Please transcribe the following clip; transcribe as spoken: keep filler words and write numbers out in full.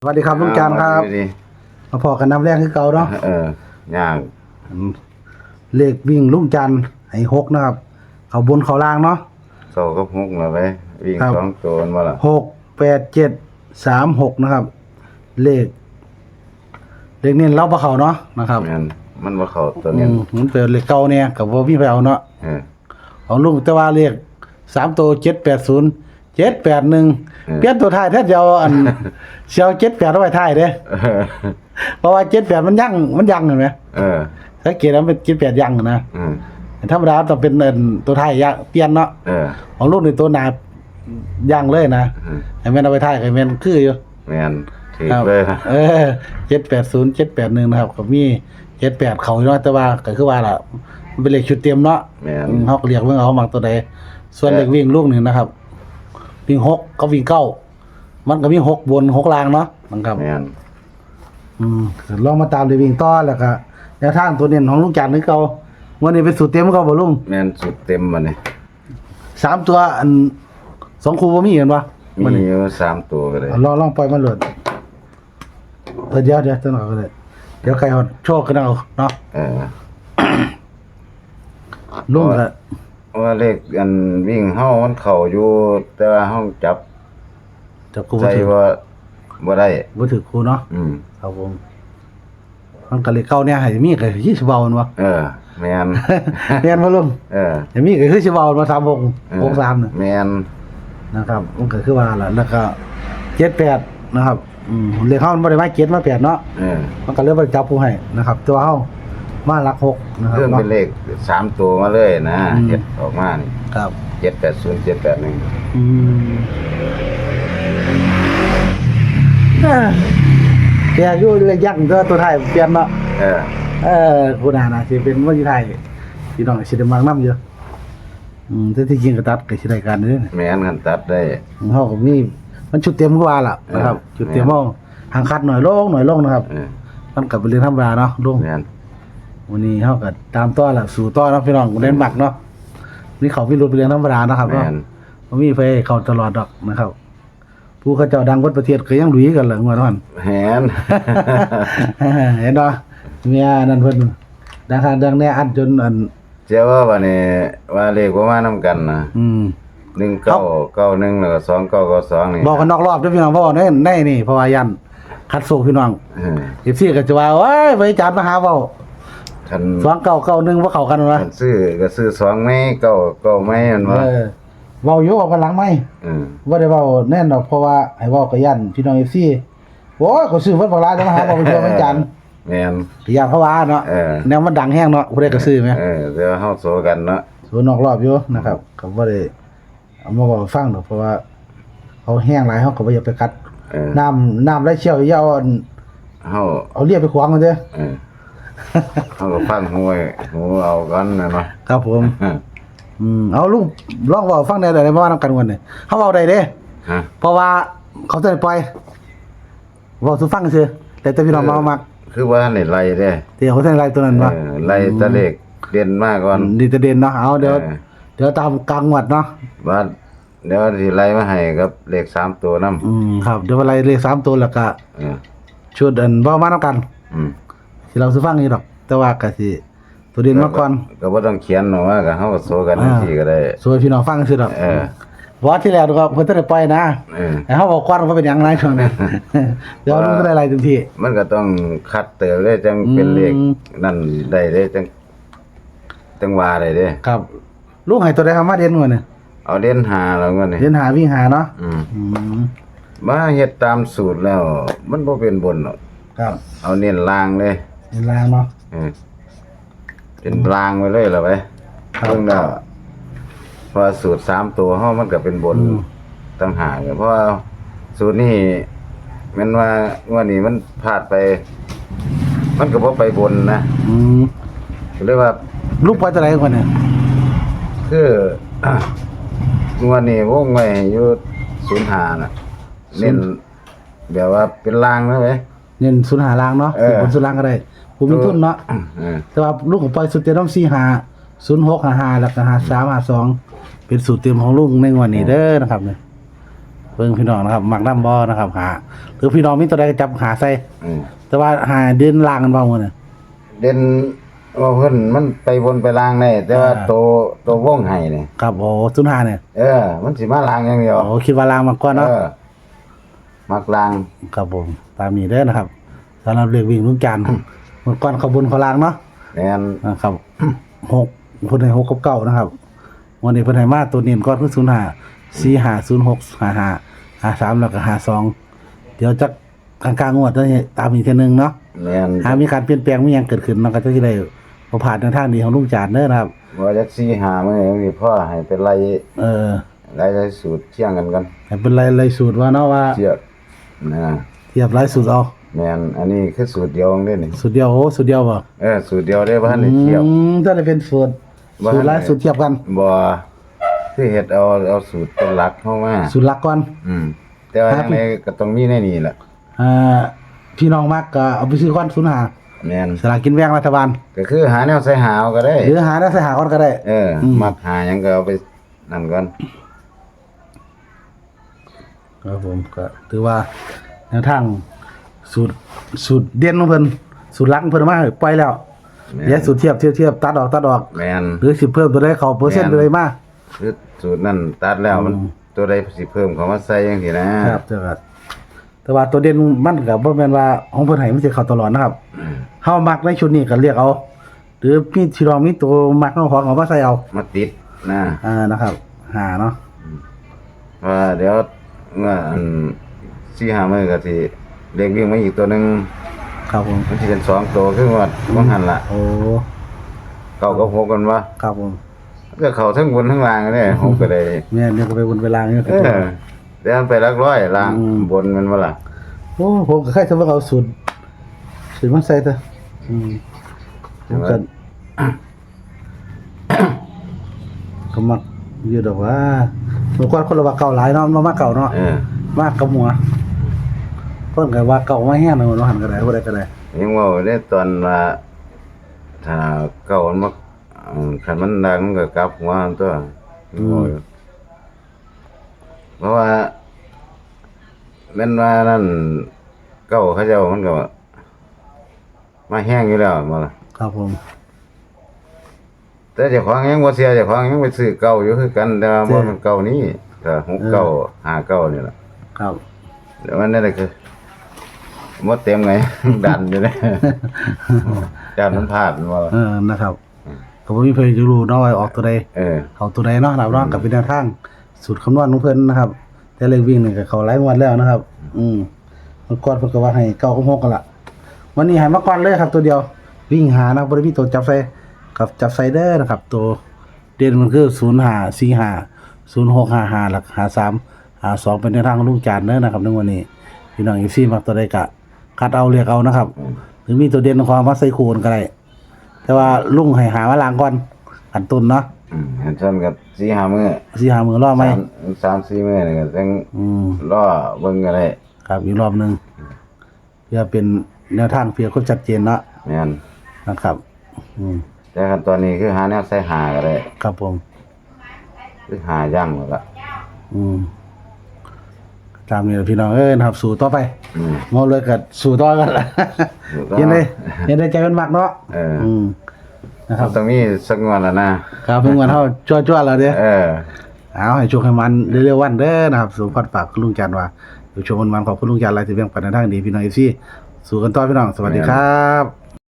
สวัสดีครับลุงจันทร์ครับ อ้าว สวัสดี มาพ้อกันยามแลงคือเก่าเนาะ เออ ย่าง อืม เลขวิ่งลุงจันทร์ให้หกนะครับ เข้าบนเข้าล่างเนาะ เข้ากับหกแล้วเว้ย วิ่ง ครับ สองตัวมันบ่ล่ะ หกแปดเจ็ดสามหกนะครับ เลข เลขเน้นลาวบ่เข้าเนาะนะครับ แม่น มันบ่เข้าตัวเน้น อืม มันเป็นเลขเก่าเนี่ย ก็บ่มีไผเอาเนาะ เออ ของลุงแต่ว่าเลขสามตัว เจ็ดแปดศูนย์ เจ็ดแปดหนึ่ง เออ เปลี่ยนตัวท้ายแทนจะเอาอัน สิเอา เจ็ดแปด เอาไว้ท้ายเด้ เออ เพราะว่า เจ็ดแปด มันยัง มันยังเห็นไหม เออ สังเกตแล้วมันเป็น เจ็ดแปด ยังนะ อืม ธรรมดาต้องเป็นอันตัวท้ายยะเปลี่ยนเนาะ เออ ของลุงนี่ตัวหน้ายังเลยนะ อืม ให้แม่นเอาไว้ท้ายก็แม่นคืออยู่ แม่น ถืก ครับ เลยนะ เออ เจ็ดแปดศูนย์ เจ็ดแปดหนึ่ง นะครับ ก็มี เจ็ดแปด เข้าอยู่เนาะ แต่ว่าก็คือว่าล่ะ มันเป็นเลขชุดเต็มเนาะ แม่น อืม เฮาก็เรียกเบิ่งเอา มักตัวใด ส่วน แต่ เลขวิ่งลุงนี่นะครับ วิ่งหกกับวิ่งเก้า มันก็มีหกบนหกล่างเนาะนะครับ แม่น อืม ลองมาตามเลขวิ่งต่อ แล้วก็แนวทางตัวเน้นของลุงจันทร์คือเก่า วันนี้เป็นสูตรเต็มคือเก่าบ่ลุง แม่น สูตรเต็มบัดนี้ สามตัวอัน สองคู่บ่มีเห็นปะ มี มันนี่ อยู่สามตัวก็ได้ เอาลอง ลองปล่อยมันโลด เออ เดี๋ยว เดี๋ยว จังหน่อยก็ได้ เดี๋ยวใครฮอดโชคกันเอาเนาะ เออ ลุงก็ ว่าเลขอันวิ่งเฮามันเข้าอยู่ แต่ว่าเฮาจับ จับคู่บ่ ใส่ ถืก ว่าบ่ได้ บ่ถืกคู่เนาะ อืม ครับผม มันก็เลขเก่าเนี่ย ให้มีก็คือสิเว้าแม่นบ่ เออ แม่น แม่นบ่ลุง เออ ให้มีก็คือสิเว้าแม่นบ่ สามหก เออ หกสาม น่ะ แม่น นะครับ มันก็คือว่าล่ะ แล้วก็ เจ็ดแปด นะครับ อืม เลขเฮามันบ่ได้มา เจ็ด มา แปด เนาะ เออ มันก็เลยบ่ได้จับคู่ให้นะครับ แต่ว่าเฮามาหลักหกนะครับ เริ่มเป็น เนาะ เลขสามตัวมาเลยนะ อืม เฮ็ดออกมานี่ ครับ เจ็ดแปดศูนย์ เจ็ดแปดหนึ่ง อืม เออ แปลกอยู่ เลขยักษ์ตัว ตัวท้ายเปลี่ยนเนาะ เออ เออ ผู้นั้นน่ะสิเป็นวันที่ท้าย พี่น้องสิได้มักนำอยู่ อืม แต่ที่จริงก็ตัดก็สิได้การเด้อ แม่น คันตัดได้ เฮาก็มี มันชุดเต็มคือว่าล่ะนะครับ เออ ชุดเต็ม แม่น เฮาหางคัดน้อยลง น้อยลงนะครับ เออ มันก็เป็นเรื่องธรรมดาเนาะลุง แม่น วันนี้เฮาก็ตามต่อล่ะ สู้ต่อเนาะพี่น้อง เล่นหมักเนาะ มีเข้ามีหลุดเป็นเรื่องธรรมดานะครับเนาะ แม่น บ่มีไผเข้าตลอดดอกนะครับ ผู้เขาเจ้าดังเบิดประเทศก็ยังหลุยกันล่ะ งวดนั้น แม่น เห็นบ่ เมียนั่นเพิ่นดังคักดังแน่ อัดจนอัน เจ้าว่าบัดนี้ว่าเลขบ่มานำกันนะ อืม หนึ่งเก้าเก้าหนึ่ง แล้วก็ สองเก้าเก้าสอง นี่ บอกกันนอกรอบเด้อพี่น้อง เว้าใน ในนี่ เพราะว่าย่านคัดโซ่พี่น้อง เออ เอฟซี ก็จะว่า โอ้ย ไปจานมาหาเว้า คัน สองเก้าเก้าหนึ่ง บ่เข้ากันวะ คันซื้อก็ซื้อสองไม้ เก้าเก้าไม้ มันว่า เออ เว้าอยู่ เว้ากันหลังไมค์ เออ บ่ได้เว้าแน่นดอก เพราะว่าให้เว้าก็ย่านพี่น้อง เอฟซี โอ้ย ก็ซื้อเพิ่นบักหลายแล้วมาหาเว้าไปทั่วเหมือนกัน แม่น ย่านเขาว่าเนาะ เออ แนวมันดังแฮงเนาะ ผู้ใดก็ซื้อแหม เออ แต่ว่าเฮาโซกันเนาะ โซนอกรอบอยู่นะครับ ก็บ่ได้เอามาเว้าให้ฟังดอก เพราะว่าเขาแฮงหลาย เฮาก็บ่อยากไปขัด เออ น้ำ น้ำไหลเชี่ยว อย่าเอาอัน เฮา เอาเลียไปขวางมันเด้อ เออ เฮาก็ฟังหูไว้ หูเอาก่อนนะเนาะ ครับผม อืม เอาลุง ลองเว้าฟังแหน่ ได้บ่มานำกันงวดนี้ เฮาเว้าได้เด้ ฮะ เพราะว่าเขาจะได้ปล่อย เว้าสู่ฟังซื่อ แต่แต่พี่น้อง เออ มามัก คือว่าในไล่เด้ เดี๋ยวเขาจะไล่ตัวนั้นวะ เออ ไล่ตะเลขเด่นมากก่อน อืม ดีตะเด่นเนาะ เอา เดี๋ยว เออ เดี๋ยวตามกลางงวดเนาะ ว่า เดี๋ยวสิไล่มาให้กับเลขสามตัวนำ อืม ครับ เดี๋ยวมาไล่เลขสามตัวแล้วก็ เออ ชุดอันบ่มานำกัน อืม สิเล่าสู่ฟังอยู่ดอก แต่ว่าก็สิ ตัวเด่นมาก่อน ก็บ่ต้องเขียนหรอกว่า ก็เฮาก็โซกัน อ่า จังซี่ก็ได้ โซให้พี่น้องฟังซื่อดอก เออ ว่าที่แล้วก็เพิ่นจะได้ปล่อยนะ เออ ให้เฮาบอกก่อนว่าเป็นหยังไงช่วงนี้ เดี๋ยวลุงจะได้ไล่เต็มที่ มันก็ต้องคัดเติมเลย จังเป็นเลข อืม นั่นได้เลย จัง จังว่าได้เด้ ครับ ลุงให้ตัวใดครับ มาเด่นงวดนี่ เอาเด่นห้าแล้วงวดนี้ เด่นห้า วิ่งห้าเนาะ อืม อืม มาเฮ็ดตามสูตรแล้ว มันบ่เป็นบนหรอก ครับ เอาเน้นล่างเลย เน้นล่างเนาะ เออ เป็นล่างไปเลยล่ะไป ครับ เบิ่งแล้ว เพราะว่าสูตรสามตัวเฮามันก็เป็นบน อืม ต่างหาก เพราะว่าสูตรนี้แม่นว่างวดนี้มันพลาดไป มันก็บ่ไปบนนะ อืม ก็เลยว่า ลุงปล่อยตัวใดก่อนเนี่ย คือ งวดนี้วงไว้อยู่ ศูนย์ห้า น่ะ เน้น ศูนย์ แบบว่าเป็นล่างนะเว้ย เน้น ศูนย์ห้า ล่างเนาะ เออ สิบน ศูนย์ ล่างก็ได้ ผู้มีทุนเนาะ เออ แต่ว่าลุงก็ปล่อยสูตรเต็มนำ สี่ห้า ศูนย์หก ห้าห้า แล้วก็ ห้าสาม ห้าสอง เป็นสูตรเต็มของลุงในงวดนี้ เออ เด้อนะครับเนี่ย บิ่งพี่น้องนะครับ มักนำบ่นะครับ หา หรือพี่น้องมีตัวใดก็จับหาใส่ อืม แต่ว่าหาเด่นล่างกันบ่มื้อนี้ เด่นว่าเพิ่นมันไปบนไปล่างได้ แต่ว่า อ่า ตัว ตัววงให้นี่ ครับ โอ้ ศูนย์ห้า เนี่ย เออ มันสิมาล่างอย่างเดียว โอ้ คิดว่าล่างมากกว่าเนาะ เออ มักล่าง ครับผม ตามนี้เด้อนะครับ สำหรับเลขวิ่งลุงจาน เมื่อก่อนเขาบนเขาล่างเนาะ แม่น นะครับ หก เพิ่นให้ หก กับ เก้า นะครับ วันนี้เพิ่นให้มาตัวเน้นก่อนคือ ศูนย์ห้า สี่ห้า ศูนย์หก ห้าห้า ห้าสาม แล้วก็ ห้าสอง เดี๋ยวจักกลางๆงวดจะตามอีกเทื่อนึงเนาะ แม่น หากมีการเปลี่ยนแปลงมีหยังเกิดขึ้น มันก็จะได้บ่พลาดแนวทางดีของลุงจานเด้อนะครับ ว่าจัก สี่ห้า มื้อนี้พ่อให้ไปไล่ เออ ไล่ ไล่สูตรเทียงกันก่อน ให้เป็นไล่ ไล่สูตรว่าเนาะว่า เทียบนะ เทียบไล่สูตรเอา แม่น อันนี้คือสูตรเดียวเด้นี่ สูตรเดียว โอ้ สูตรเดียวบ่ เออ สูตรเดียวเด้ บ่ทันได้เทียบ อืม ถ้าได้เป็นสูตร บ่ทันได้ สูตรไล่สูตรเทียบกัน บ่ คือเฮ็ดเอา เอาสูตรเป็นหลักเข้ามา สูตรหลักก่อน อืม แต่ว่า ครับ จังไดก็ต้องมีในนี่แหละ อ่า พี่น้องมักก็เอาไปซื้อก่อน ศูนย์ห้า แม่น สลากกินแบ่งรัฐบาล ก็คือหาแนวใส่หาเอาก็ได้ หรือหาแนวใส่หาก่อนก็ได้ เออ อืม มักหาหยังก็เอาไปนั่นก่อน ครับผม ก็ถือว่าแนวทางสูตร สูตรเด่นของเพิ่น สูตรหลักของเพิ่นมาให้ปล่อยแล้ว แม่น เดี๋ยวสูตรเทียบ เทียบ เทียบ ตัดออก ตัดออก แม่น หรือสิเพิ่มตัวใดเข้าเปอร์เซ็นต์ แม่น ตัวใดมา คือสูตรนั่นตัดแล้ว มัน อืม ตัวใดสิเพิ่มเข้ามาใส่จังซี่นะ ครับ เจ้าครับ แต่ว่าตัวเด่นมันก็บ่แม่นว่าของเพิ่นให้มันสิเข้าตลอดนะครับ อืม เฮามักในชุดนี้ก็เลือกเอา หรือมีที่รองมีตัวมักของของเอามาใส่เอา มาติดนะ อ่า นะครับ หาเนาะ อืม ว่าเดี๋ยว เมื่ออัน สี่ห้ามื้อก็สิเลขวิ่งมาอีกตัวหนึ่ง ครับผม มันสิเป็นสองตัว คือว่า อืม ว่าหั่นล่ะ โอ้ เก้ากับหกกันวะ ครับผม ก็เข้าทั้งบนทั้งล่างเด้ หกก็ได้ แม่น เดี๋ยวก็ไปบนไปล่างเนี่ย เออ แต่มันไปหลักร้อยล่าง อืม บนมันบ่ล่ะ โอ้ ผมก็เคยทำเอาสูตร สูตรมาใส่เถอะ อืม ผมก็ ก็มักอยู่ดอกว่า เมื่อก่อนคนละว่าเก่าหลายเนาะ มา มาเก่าเนาะ เออ มากับหัว เพิ่นก็ว่าเก่ามาแฮงเนาะ หันก็ได้ ผู้ใดก็ได้ ยังเว้าได้ตอนว่า ถ้าเก่ามันมา อืม คันมันดังมันก็กลับหัวตัว อืม เพราะว่า แม่นว่านั่น เก่าเขาเจ้ามันก็ มาแฮงอยู่แล้วแม่นบ่ล่ะ ครับผม แต่เจ้าของยังบ่เชื่อ เจ้าของยังไปซื้อเก่าอยู่คือกัน แต่ว่า เจ้า บ่แม่นเก่านี้ ก็หกเก้า เออ ห้าเก้านี่ล่ะ ครับ แต่ว่านั่นแหละคือ บ่เต็มไง ดันอยู่เลย ย่านมันพลาดแม่นบ่ล่ะ เออ นะครับ อืม ก็บ่มีไผจะรู้เนาะว่าออกตัวใด เออ เข้าตัวใดเนาะ นะครับเนาะ อืม ก็เป็นแนวทางสูตรคำนวณของเพิ่นนะครับ แต่เลขวิ่งนี่ก็เข้าหลายงวดแล้วนะครับ อืม เมื่อก่อนเพิ่นก็ว่าให้เก้ากับหกกันล่ะ วันนี้ให้มาก่อนเลยครับ ตัวเดียว วิ่งหานะครับ บ่ได้มีตัวจับใส่ ครับ จับใส่เด้อนะครับ ตัวเด่นมันคือ ศูนย์ห้า สี่ห้า ศูนย์หก ห้าห้า แล้วก็ ห้าสาม ห้าสอง เป็นแนวทางของลุงจานเด้อนะครับ ในวันนี้ พี่น้อง เอฟซี มักตัวใดก็คัดเอาเลือกเอานะครับ อืม หรือมีตัวเด่นของมาใส่คู่กันก็ได้ แต่ว่าลุงให้หามาล้างก่อน ขั้นต้นเนาะ อืม ขั้นต้นก็สี่ห้ามื้อ สี่ห้ามื้อรอไหม สาม สามสี่มื้อนี่ก็จั่ง อืม รอเบิ่งก็ได้ ครับ อีกรอบหนึ่ง เพื่อเป็นแนวทาง เพื่อความชัดเจนเนาะ แม่น นะครับ อืม แต่ขั้นตอนนี้คือหาแนวใส่หาก็ได้ ครับผม คือหาอย่างแล้วล่ะ อืม ตามนี้ล่ะพี่น้องเอ้ยนะครับ สู้ต่อไป อืม เมาเลยก็สู้ต่อกันล่ะ สู้ต่อ เห็นได้ เห็นได้ใจมันมักเนาะ เออ อืม นะครับ มันต้องมีสักงวดแล้วนะ ครับ เพิ่งวันเท่าจ้วๆแล้วเด้อ เออ เอาให้โชคให้มันเร็วๆวันเด้อนะครับ สมพรปากคุณลุงจันทร์ว่า ให้โชคมันๆ ขอบคุณลุงจันทร์หลายที่แบ่งปันในทางดี พี่น้อง เอฟซี สู้กันต่อพี่น้อง สวัสดีครับ